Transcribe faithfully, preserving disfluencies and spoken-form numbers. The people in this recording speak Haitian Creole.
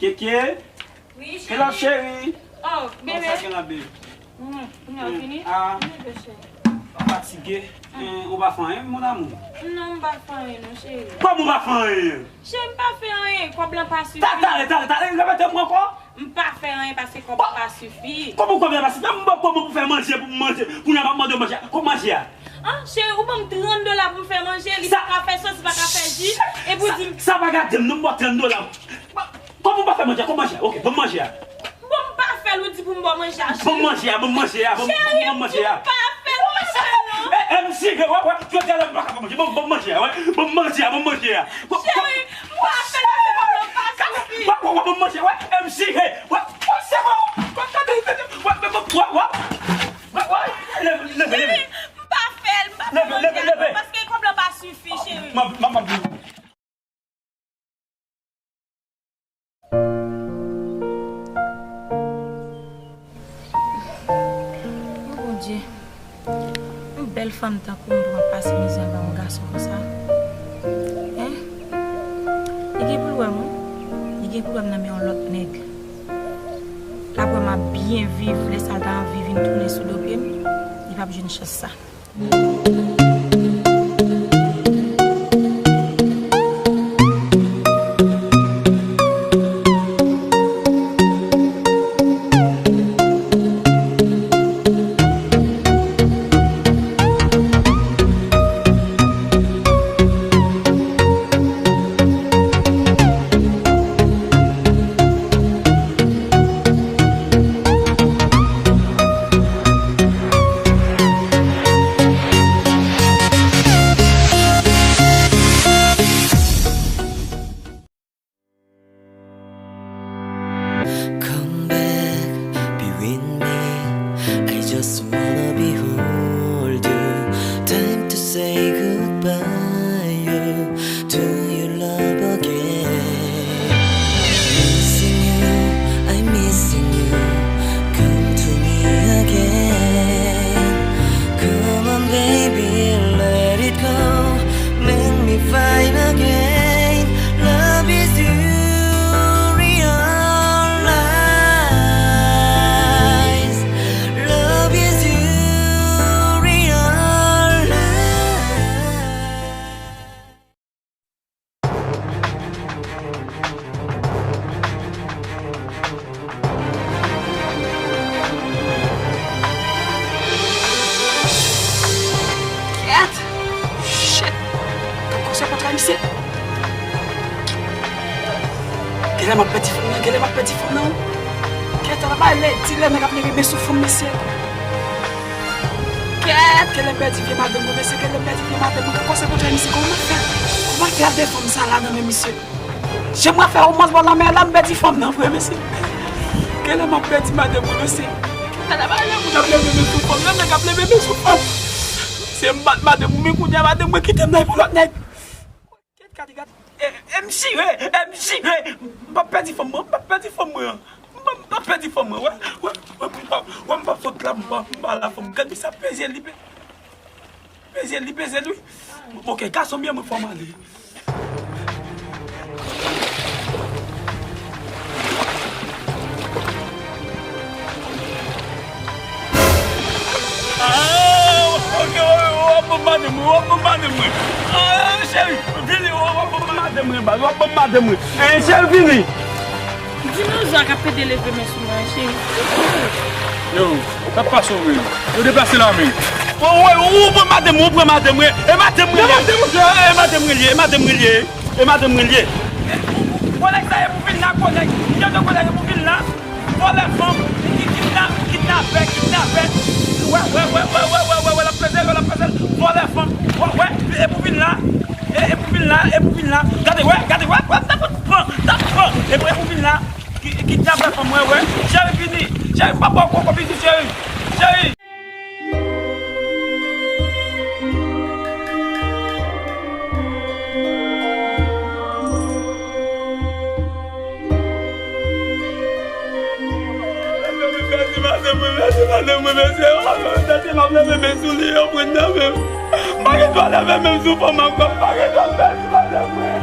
Keke. Wi, cheri. Hello, cheri. Oh, bebe. Kòman sa gen la, babe? Mm, mm, ou vini? Ah. Vini, bebe cheri. Fatige. Mm, ou pa fè anyen, mon amour? Non, m pa fè anyen, non, cheri. Kòman ou pa fè anyen? Cheri, m pa fè anyen. Kòb lan pa sifi. Ta-, talè, talè, talè, repete m ankò. M pa fè anyen paske kòb lan pa sifi. Kòman kòb lan pa sifi? M ba w kòman pou fè manje, pou m manje. Kounye a m ap mande w manje. Kòb manje a? Ah, cheri, ou ban m trant dola pou m fè manje, li pa ka fè sos, li pa ka fè ji, epi w di m. Sa, sa pa gade m, non, m ba w trant dola. Kòman w pa fè manje a? Kòb manje a? Ok, ban m manje a. Bon, m pa fè l, ou di pou m ba w manje a, cheri. Ban m manje a, ban m manje a, ban m, ban m manje a. Cheri, m pa fè l, pa fè l, non. Eh, eh, M C, wè, wè, jodi a la m pa ka fè manje. Ban, ban m manje a, wè. Ban m manje a, ban m manje a. Cheri, m pa fè l, paske kòb lan pa sifi. Wè, wè, wè, ban m manje a, wè. M C, hey, wè, wè, se bon. Wè, wè, wè, wè, wè, wè, wè, wè, wè, leve, leve, leve. Cheri, m pa fè l, m pa fè l, leve, leve, leve, paske kòb lan pa sifi, cheri. M ap, m ap, m ap vini. O Bondye, yon bèl fanm tankou m pran pase mizè anba yon gason konsa. Hein? Li gen pou l wè m, wi. Li gen pou l wè m nan men yon lòt nèg. L ap wè m ap byen viv, lè sa l ta anvi vin tounen sou do pye m, li p ap jwenn chans sa. Come back, be with me. I just wanna behold you. Time to say goodbye to your love again. Missing you, I'm missing you. Come to me again. Come on, baby, let it go. Make me fine again. Love is you, realize. Love is you, realize. Kèt! Shit! Gad konsèy kontra misye! Genlè m ap pèdi fanm nan, genlè m ap pèdi fanm nan. Kèt, ala bay lè, di lè nèg ap leve men sou fanm, mesye. Kèt, genlè m pèdi vye madanm mwen, mesye, genlè m pèdi vye madanm mwen. Gad konsèy kontra misye, kòman m ap fè? Kòman m ap fè al de fanm sa la nan men misye? Jan mwen fè romans bò lanmè la, m pèdi fanm nan vre, mesye. Genlè m ap pèdi madanm mwen, mesye. Talè pa gen moun ap leve men sou fanm, yon nèg ap leve men sou fanm. Se m bat madanm mwen, men kounye a madanm mwen kite m nan epi lòt nèg. Kèt, gade, gade. E, e, m jire, e, m jire. M p ap pèdi fanm mwen, m p ap pèdi fanm mwen. M p ap, m p ap pèdi fanm mwen, wè, wè, wè, m p ap, wè, m p ap sot la, m p ap, m pa la fanm. Gade sa peze li, pe-, peze li, peze li. Ok, gason byen mwen fò m ale. Ah, ok, w ap ban m madanm mwen, w ap ban m madanm mwen. Ah, cheri, vini, w ap ban m madanm mwen, baz, w ap ban m madanm mwen. Eh, cheri, vini. Dinozwa k ap pede leve men sou mwen an, cheri. Yo, sa pase w menm. Yo deplase la menm. Ou, ou, ou pran madanm mwen, ou pran madanm mwen. E madanm mwen li ye. E madanm mwen li ye, e madanm mwen li ye. E madanm mwen li ye. Gwo nèg sa e pou vin la, gwo nèg. Yo de gwo nèg e pou vin la. Vòlè fanm, ki kidnap, kidnapè, kidnapè. Wè, wè, wè, l ap peze, l ap peze. Vòlè fanm. Wè, wè, e pou vin la. E, e pou vin la, e pou vin la. Gade, wè, gade, wè, wè, t ap pran, t ap pran. E pou, e pou vin la. Ki, kidnapè fanm, wè, wè. Cheri, vini. Cheri, m p ap ba w koko, vini, cheri. Cheri. Mesye, madanm mwen, mesye, madanm mwen, mesye. Oh, mesye, m ap leve men sou li, yo pran nan men m. M pa gen dwa leve men m sou fanm ankò, m pa gen dwa pèdi madanm mwen.